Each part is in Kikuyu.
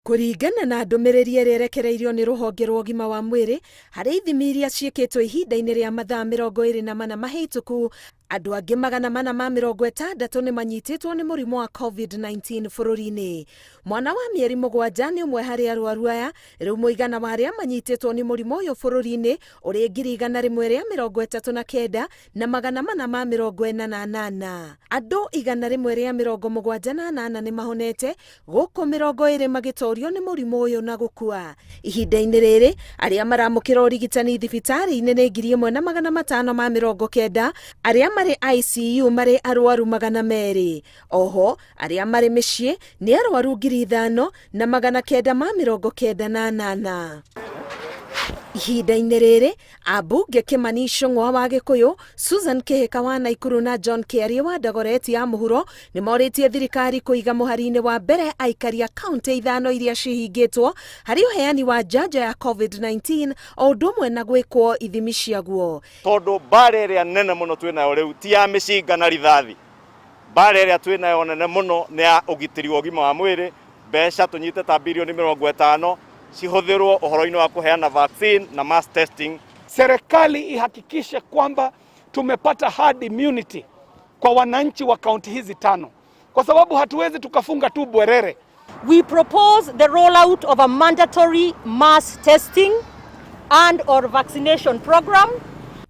Kũringana na ndũmĩrĩri ĩrĩa ĩrekereirio nĩ rũhonge rwa ũgima wa mwĩrĩ harĩ ithimi iria ciĩkĩtwo ihinda-inĩ rĩa mathaa 24 mahĩtũku, andũ angĩ 460 nĩ manyitĩtwo nĩ mũrimũ wa Covid-19 bũrũri-inĩ. Mwana wa mĩeri 7 nĩ ũmwe harĩ arwaru aya. Rĩu mũigana wa arĩa manyitĩtwo nĩ mũrimũ ũyũ bũrũri-inĩ ũrĩ 139,448. Andũ 178 nĩ mahonete, gũkũ 20 magĩtorio nĩ mũrimũ ũyũ na gũkua. Ihinda-inĩ rĩrĩ, arĩa maramũkĩra ũrigitani thibitarĩ-inĩ nĩ 1590, arĩa marĩ ICU marĩ arwaru 200. Oho, arĩa marĩ mĩciĩ nĩ arwaru 5998. Ihinda-inĩ rĩrĩ, ambunge Kimani Ichung'wa wa Gĩkũyũ, Susan Kĩhĩka wa Naikuru na John Kĩarie wa Dagoretti ya Mũhuro nĩ morĩtie thirikari kũiga mũhari-inĩ wa mbere aikari a kauntĩ ithano iria cihingĩtwo harĩ ũheani wa njanjo ya Covid-19 o ũndũ ũmwe na gwĩkwo ithimi ciaguo. Tondũ mbara ĩrĩa nene mũno twĩ nayo rĩu ti ya mĩcinga na rithathi. Mbara ĩrĩa twĩ nayo nene mũno nĩ ya ũgitĩri wa ũgima wa mwĩrĩ, mbeca tũnyite ta birioni 50 cihũthĩrwo ũhoro-inĩ wa kũheana vaccine na mass testing. Serikali ihakikishe kwamba tumepata herd immunity kwa wananchi wa kaunti hizi tano, kwa sababu hatuwezi tukafunga tu bwerere. We propose the rollout of a mandatory mass testing and or vaccination program.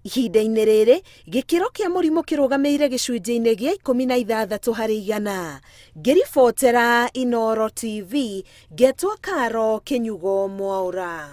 Ihinda-inĩ rĩrĩ, gĩkĩro kĩa mũrimũ kĩrũgamĩire gĩcunjĩ-inĩ gĩa 16 harĩ igana. Ngĩribotera Inooro TV, ngetwo Karo Kĩnyugo Mwaũra.